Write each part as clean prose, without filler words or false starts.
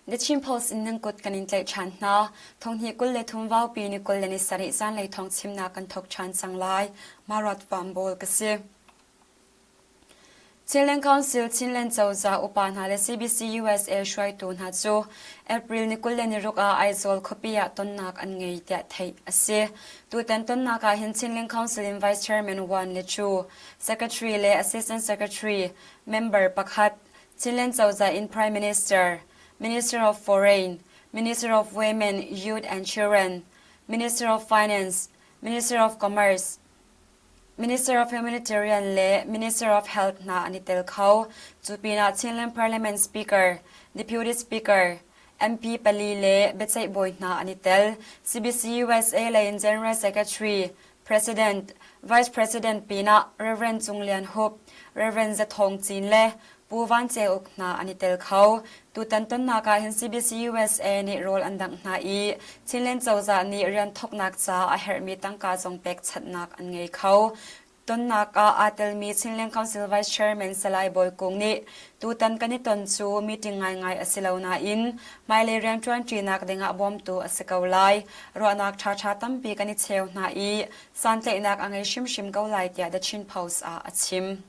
The Chin Post in nan kut kan in tlaih ṭhan hna. Thonghnih 23 vaupi ni 20 le ni sarih zanlei thawng chimnak kan thawk ṭhan cang lai. Marat Vambawl ka si. Chinland Council Chinland cozah upa hna le CBC USA hruaitu hna cu April ni 26 ah Aizawl khuapi ah tonnak an ngei tiah theih a si. Tutan tonnak ah hin Chinland Council in Vice Chairman Wan Le Chu, Secretary le Assistant Secretary, member pakhat, Chinland cozah in Prime Minister, Minister of Foreign, Minister of Women, Youth and Children, Minister of Finance, Minister of Commerce, Minister of Humanitarian le Minister of Health hna an i tel kho. Cu pinah Chinland Parliament Speaker, Deputy Speaker, MP pali le biaceih bawi hna an i tel. CBC USA lei in General Secretary, President, Vice President pinah Rev. Cung Lian Hup, Rev. Za Thawng Cin le Pu Van Ceu Uk hna an i tel kho. Tutan tonnak ah hin CBC USA nih rawl an dangh hna i Chinland cozah nih rian thawknak ca a herhmi tangka zong pekchanhnak an ngei kho. Tonnak ah aa telmi Chinland Council Vice Chairman Salai Bawi Kung nih tutan kan i ton cu meeting ngaingai a si lo nain hmailei rianṭuanṭinak dingah bawmtu a si ko lai. Ruahnak ṭhaṭha tampi kan i cheu hna i santlaihnak a ngei hrimhrim ko lai tiah The Chin Post ah a chim.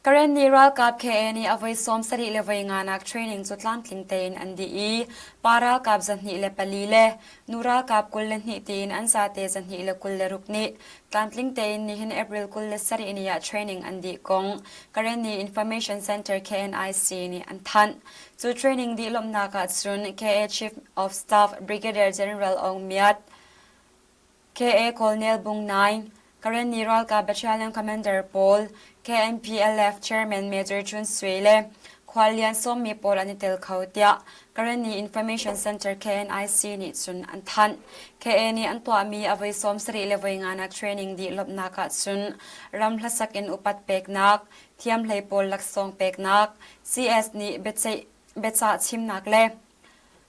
Karenni ralkap KA nih a voi 74 le voi nganak training cu tlamtling tein an dih i pa ralkap 204 le nu ralkap 22 tiin an zate 226 nih tlamtling tein nihin April 27 ni ah training an dih kong Karenni Information Center KNIC nih an thanh. Cu training dih lawmhnak ah cun KA Chief of Staff Brigadier General Aung Myat, KA Colonel Bung Naing, Karenni ralkap battalion commander pawl, KNPLF chairman Major Chun Sui le khuallian sawmmi pawl an i tel kho tiah Karenni Information Center KNIC nih cun an thanh. KA nih an tuahmi a voi 70 le voi nganak training dih lawmhnak ah cun ram hlasak in upat peknak, thiamhlei pawl laksawng peknak, CS nih biaceih biacah chimnak le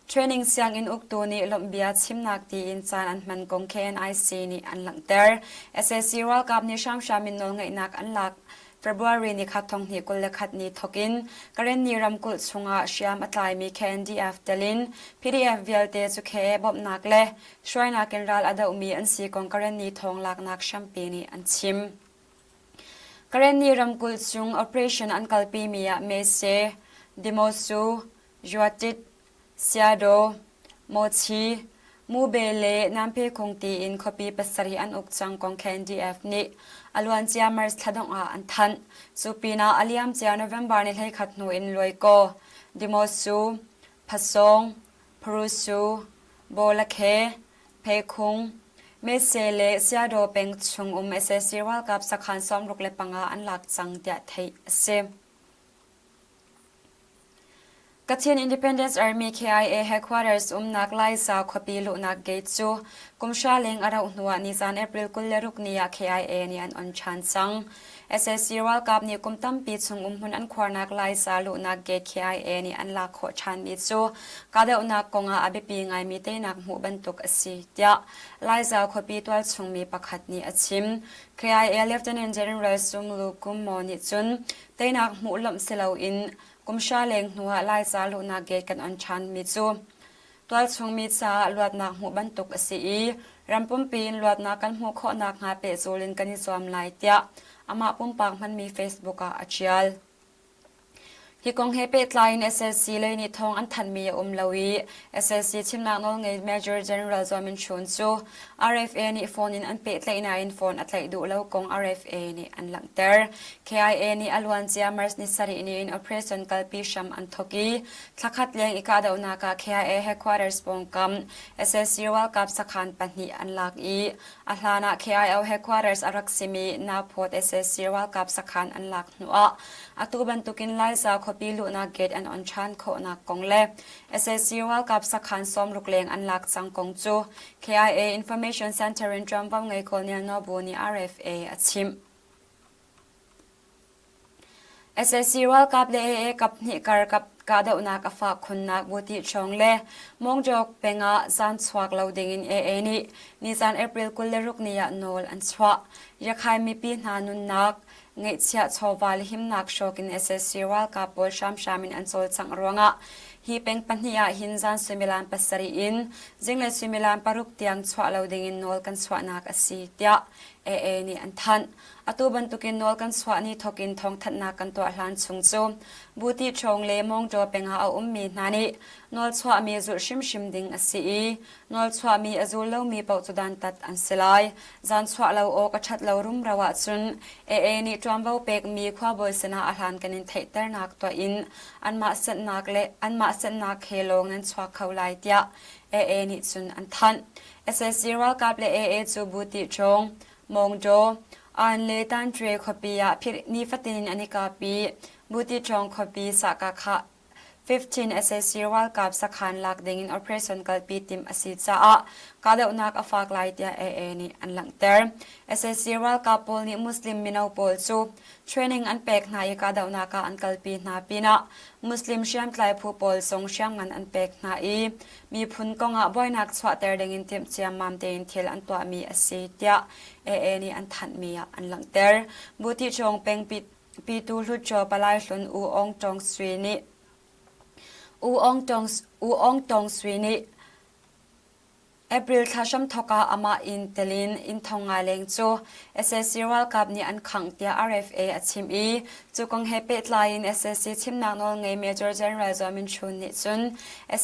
Training sianginn uktu nih lawmhbia chimnak tiin caan an hman kong KNIC nih an langhter. Sac ralkap nih hramhram in nawlngeihnak an lak. February ni khat thong hnih 21 ni thawk in Karenni ramkulh chungah hriam a tlaimi KNDF telin PDF vialte cu KA bawmhnak le hruainak in ral a dohmi an si kong Karenni thawng laknak hrampi nih an chim. Karenni ramkulh chung operation an kalpimi ah Mese, Demosu, Juatit, Siadaw, Mawchi, Mube le Namphekhung tiin khuapi pasarih an uk cang kong KNDF nih a luancia March thla dongh ah an thanh. Cu pinah a liamcia November ni 11 hnu in Luaikaw, Dimosu, Phasawng, Pharusu, Bawlakhe, Phekhung, Mese le Siadaw peng chung um sac ralkap sakhan 65 an lak cang tiah theih a si. Kachin Independence Army KIA headquarters umnak Laiza khuapi luhnak gate cu kum hra leng a rauh hnuah nizan April 26 ni ah KIA nih an on ṭhan cang. Sac ralkap nih kum tampi chung umhmun an khuarnak Laiza luhnak gate KIA nih an lak khawh ṭhanmi cu kahdohnak kongah a biapi ngaimi teinak hmuh bantuk a si, tiah Laiza khuapi tualchungmi pakhat nih a chim. KIA Lieutenant General Sung Lu Kum Maw nih cun Teinak hmuh lawmh si loin kum hra leng hnuah Laica luhnak gate kan on ṭhanmi cu tualchungmi caah luatnak hmuh bantuk a si i ram pumpi in luatnak kan hmuh khawh nakhnga pehzul in kan i zuam lai tiah amah pumpak hmanmi Facebook ah a ṭial. Hi kong he pehtlai in SLC lei nih thawng an thanhmi a um lo i SLC chimnak nawlngei Major General Zaw Min Htun cu RFA nih phone in an pehtlaih nain phone a tlaih duh lo kong RFA nih an langhter. KIA nih a luancia March ni sarih ni in operation kalpi hram an thawk i thlakhat leng i kahdohnak ah KIA headquarters pawngkam sac ralkap sakhan pahnih an lak i a hlan ah KIO headquarters a rak simi Naphawt sac ralkap sakhan an lak hnuah atu bantukin Laiza khuapi luhnak gate an on ṭhan khawhnak kong le sac ralkap sakhan 60 leng an lak cang kong cu KIA Information Center in ṭuanvo ngei Colonel Nobu nih RFA a chimh. Sac ralkap le AA kap hnih kar kap kahdohnak a fah khunnak Buti Chawng le Mawngdawk peng ah zan chuak lo dingin AA nih nizan April 26 ni ah nawl an chuah. Yakhai mipi hna nunnak, Ngeihchiah chawva le himnak hrawk in sac ralkap pawl hramhram in an cawlcangh ruangah hi peng pahnih ah hin zan suimilam pasarih in zinglei suimilam paruk tiang chuah lo dingin nawl kan chuahnak a si, tiah AA nih an thanh. Atu bantukin nawl kan chuah ni thawkin thawngthanhnak kan tuah hlan chung cu Buti ṭhawng le Mawngṭaw peng ah a ummi hna nih nawl chuahmi zulh hrimhrim ding a si i nawl chuahmi a zul lomi paoh cu dantat an si lai. Zan chuah lo awk a ṭhat lo rumro ahcun AA nih ṭuanvo pekmi khuabawi sinah a hlan kan in theihternak tuah in anmah senhnak le anmah senhnak he lawng nan chuak kho lai tiah AA nih cun an thanh. Sac ralkap le AA cu Buti ṭhawng, Mawngṭaw, Aan le Tanṭwe khuapi ah nifatin in an i kap i Buti ṭhawng khuapi Sahkakha 15 sac ralkap sakhan lak dingin operation kalpi timh a si caah kahdohnak a fak lai tiah AA nih an langhter. Sac ralkap pawl nih Muslim mino pawl cu training an pek hna i kahdohnak ah an kalpi hna pinah Muslim hriamtlai phu pawl zong hriamngan an pek hna i miphun kongah buainak chuahter dingin timh ciammam tein thil an tuahmi a si tiah AA nih an thanhmi ah an langhter. Buti Chawng peng Pitu Hluttaw Palai Hlun U Aung Tawng Sui nih U Aung Tawng U Aung Tawng Sui nih April thla hramthawk ah amah inn tel in inn thong nga leng cu sac ralkap nih an khangh tiah RFA a chim i cu kong he pehtlai in sac chimnak nawl ngei Major General Zaw Min Chun nih cun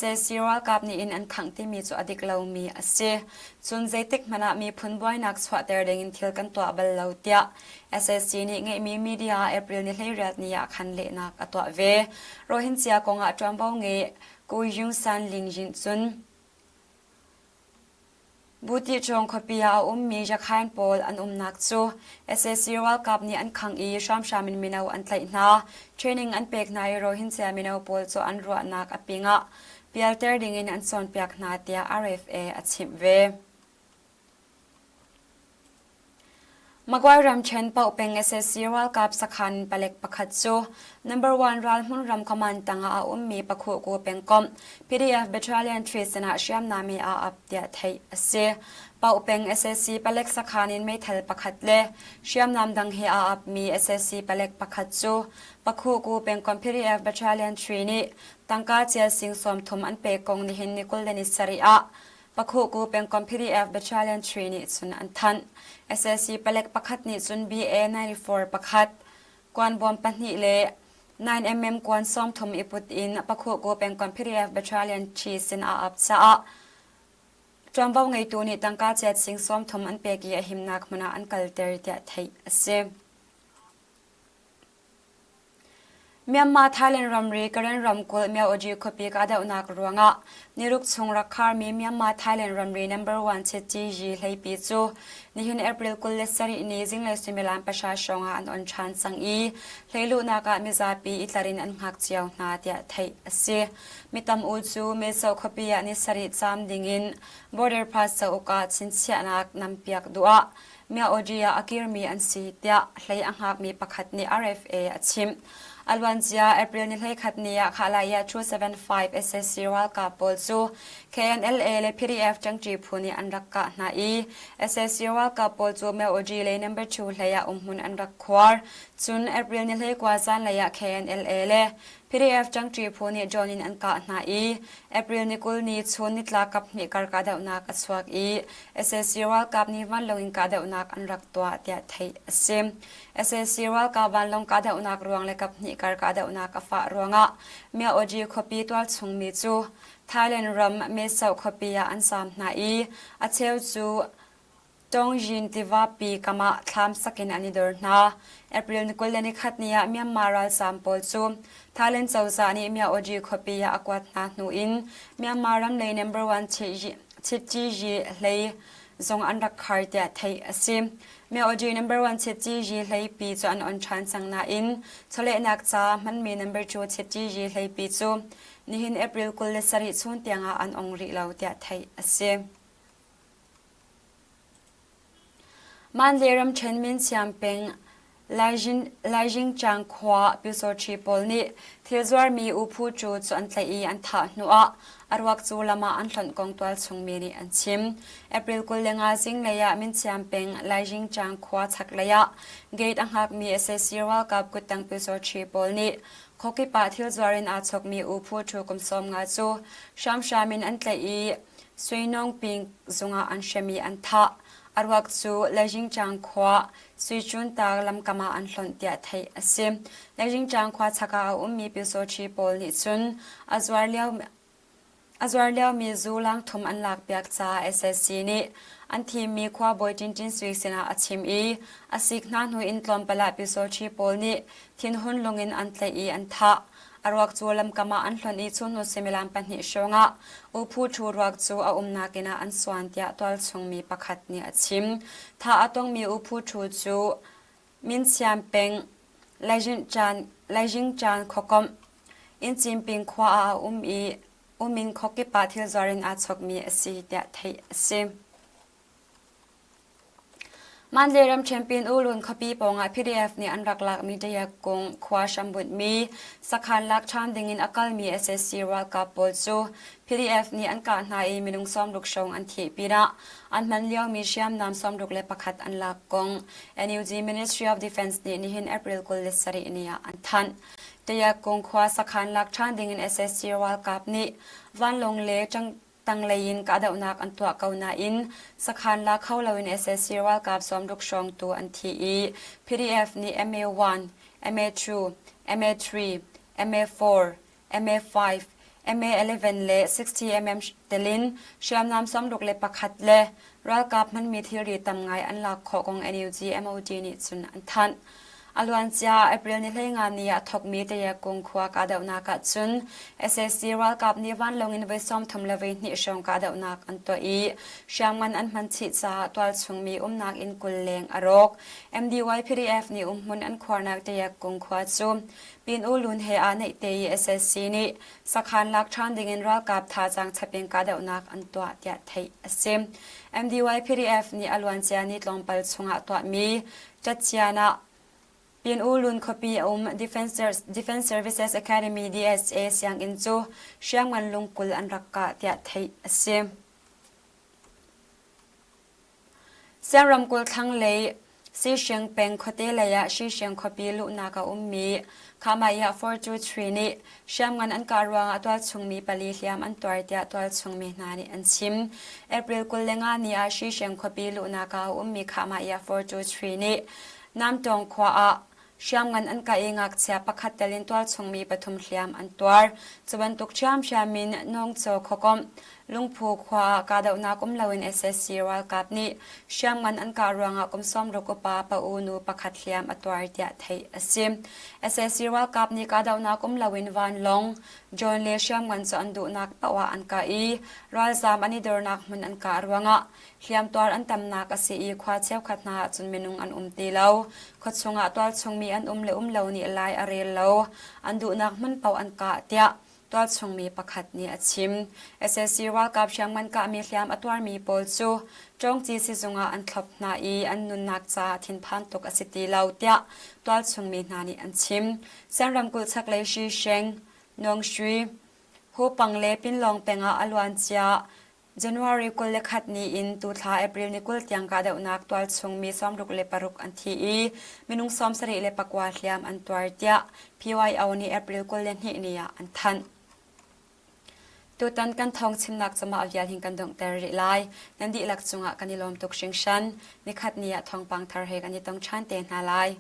sac ralkap nih inn an khangh timi cu a dik lomi a si. Cun zeitik hmanh ah miphun buainak chuahter ding in thil kan tuah bal lo tiah SSC nih ngeihmi media April ni 18 ni ah khan lehnak a tuah ve. Rohingya kongah ṭuanvo ngei Ko Yung San Ling Yin cun Buti Chawng khuapi ah a ummi Rakhine pawl an umnak cu sac ralkap nih an khangh i hramhram in mino an tlaih hna. Training an pek hna i Rohingya mino pawl cu an ruahnak a pingah pialter dingin an cawnpiak hna tiah RFA a chimh ve. Magway ramṭhen Paukpeng sac ralkap sakhan palek pakhat cu Number One ralhmun ram command tangah a ummi Pakhuhku pengkomh PDF Battalion 3 sinah hriamnam he aa ap tiah theih a si. Paukpeng sac palek sakhan in meithal pakhat le hriamnam dang he aa apmi sac palek pakhat cu Pakhuhku pengkomh PDF Battalion 3 nih tangka cial sing 30 an pek kong nihin ni 27 ah Pakhuhku pengkomh PDF Battalion 3 nih cun an thanh. Sac palek pakhat nih cun BA-94 pakhat, kuanbawm pahnih le 9mm kuan 30 i put in Pakhuhku pengkomh PDF Battalion 3 sin aa ap caah ṭuanvo ngeitu nih tangka ciat sing 30 an pek i a himnak hmun ah an kalter tiah theih a si. Myanmar-Thailand ramri Karen ramkulh Myaoji khuapi kahdohnak ruangah niruk chung rak kharmi Myanmar-Thailand ramri number one Chetgyi hleipi cu nihin April 27 ni zinglei suimilam pahra hrawngah an on ṭhan cang i hleiluhnak ah mizapi i tlar in an hngak cio hna tiah theih a si. Mi tam-u cu Meso khuapi ah ni sarih caam dingin border pass cauk ah chinchiahnak nampiak duh ah Myaoji ah a kirmi an si tiah hlei a hngakmi pakhat nih RFA a chimh. A luancia April ni 11 ni ah Khalaya 275 sac ralkap pawl cu KNLA le PDF ṭangṭi phu nih an rak kah hna i sac ralkap pawl cu Myaoji lei number 2 hlei ah umhmun an rak khuar. Cun April ni 19 zanlei ah KNLA le PDF ṭangṭi phu nih drone in an kah hna i April ni 20 ni chun nitlak kaphnih kar kahdohnak a chuak i sac ralkap nih vanlawng in kahdohnak an rak tuah tiah theih a si. Sac ralkap vanlawng kahdohnak ruang le kaphnih kar kahdohnak a fah ruangah Myaoji khuapi tualchung mi cu Thailand ram Meso khuapi ah an zaam hna i a cheu cu Tongjin tivapi kam ah thlam sak in an i dor hna. April ni 21 ni ah Myanmar ralzaam pawl cu Thailand cozah nih Myaoji khuapi ah a kuat hna hnu in Myanmar ram lei number one Chitgyi hlei zong an rak khar tiah theih a si. Myaoji number one Chitgyi hleipi cu an on ṭhan cang nain chawlehnak ca hmanmi number two Chitgyi hleipi cu nihin April 27 chun tiangah an ong rih lo tiah theih a si. Mandalay ramṭhen Minsiam peng. Laijingchang khua Pyusawṭhi pawl nih thil zuarmi U Phu Chu cu an tlaih i an thah hnuah a ruak cu lam ah an hlonh kong tualchung mi nih an chim. April 25 zinglei ah Minchiam peng Laijingchang khua chaklei ah gate a hngakmi sac ralkap kuttang Pyusawṭhi pawl nih khuakip ah thil zuar in aa chawkmi U Phu Chu kum 50 cu hramhram in an tlaih i Suinong Ping zung ah an hrem i an thah. A ruak cu Laijingchang khua Suichunta lamkam ah an hlonh tiah theih a si. Leijingchang khua chak ah a ummi Pyusawṭhi pawl nih cun a zuar lio a zuar liomi zu langthum an lakpiak caah SSC nih an thimmi khuabawi Tintin Sui sinah a chim i a sik hna hnu in tlawmpal ah Pyusawṭhi pawl nih thinhun lung in an tlaih i an thah. A ruak cu lamkam ah an hlonh i chunhnu suimilam pahnih hrawngah U Phu Ṭhu ruak cu a umnak inn ah an suan tiah tualchungmi pakhat nih a chim. Thah a tongmi U Phu Ṭhu cu Minsiam peng Laijingchan khuakomh Inncinping khua ah a um i um in khuakip ah thil zuar in aa chawkmi a si tiah theih a si. Mandalay ramṭhen Pin U Lun khuapi pawngah PDF nih an rak lakmi Dayakung khua hrambunhmi sakhan lak ṭhan dingin a kalmi sac ralkap pawl cu PDF nih an kah hna i minung 60 hrawng an thih pinah an hman liomi hriamnam 61 an lak kong NUG Ministry of Defense nih nihin April 27 ni ah an thanh. Dayakung khua sakhan lak ṭhan dingin sac ralkap nih vanlawng le tanglei in kahdohnak an tuah ko nain sakhan la kho loin sac ralkap 60 hrawng tu an thi i PDF nih MA1, MA2, MA3, MA4, MA5, MA11 le 60mm telin hriamnam 61 le ralkap hmanmi thilri tam ngai an lak khawh kong NUG MOD nih cun an thanh. A luancia April ni 15 ni ah thawkmi Tayakung khua kahdohnak ah cun sac ralkap nih vanlawng in voi 32 hrawng kahdohnak an tuah i hriamngan an hman chih caah tualchung mi umnak inn 20 leng a rawk. MDY PDF nih umhmun an khuarnak Tayakung khua cu Pin U Lun he aa naihte i sac nih sakhan lak ṭhan dingin ralkap thazaang chap in kahdohnak an tuah tiah theih a si. MDY PDF nih a luancia ni tlawmpal chungah tuahmi Ṭatcian ah Pin U Lun khuapi a um Defense Services Academy DSA sianginn cu hriamngan lungkul an rak kah tiah theih a si. Siang ramkulh thlanglei Sihring peng khuate lei ah Sihring khuapi luhnak a ummi Khamaiah 423 nih hriamngan an kah ruangah tualchung mi pali hliam an tuar tiah tualchung mi hna nih an chim. April 25 ni ah Sihring khuapi luhnak ah a ummi Khamaiah 423 nih Namtong khua ah hriamngan an kah i ngakchia pakhat tel in tualchung mi pathum hliam an tuar. Cu bantuk ṭhiamṭhiam in Nawngcaw khuakomh Lungphu khua ah kahdohnak um loin sac ralkap nih hriamngan an kah ruangah kum 60 upa pa u nu pakhat hliam a tuar tiah theih a si. Sac ralkap nih kahdohnak um loin vanlawng, drone le hriamngan cu an duhnak paoh ah an kah i ralzaam an i dornak hmun an kah ruangah hliamtuar an tamnak a si i khua cheukhat hna ahcun minung an um ti lo. Khuachung ah tualchung mi an um le um lo nih lai a rel lo. An duhnak hmun paoh an kah tiah tualchung mi pakhat nih a chim. Sac ralkap hriamngan kahmi hliam a tuarmi pawl cu Ṭawngci sizung ah an thlop hna i an nunnak caah thinphan tuk a si ti lo tiah tualchung mi hna nih an chim. Sian ramkulh chaklei Hri Sheng, Nuangshwi, Hupang le Pinlawng peng ah a luancia January 21 ni in tuthla April ni 20 tiang kahdohnak tualchung mi 66 an thi i minung 74 hliam an tuar tiah PYO nih April 22 ni ah an thanh. Tutan kan thawng chimnak cumah vial hin kan donghter rih lai. Nan dihlak cungah kan i lawm tuk hringhran. Nikhat ni ah thawngpang thar he kan i tong ṭhan te hna lai.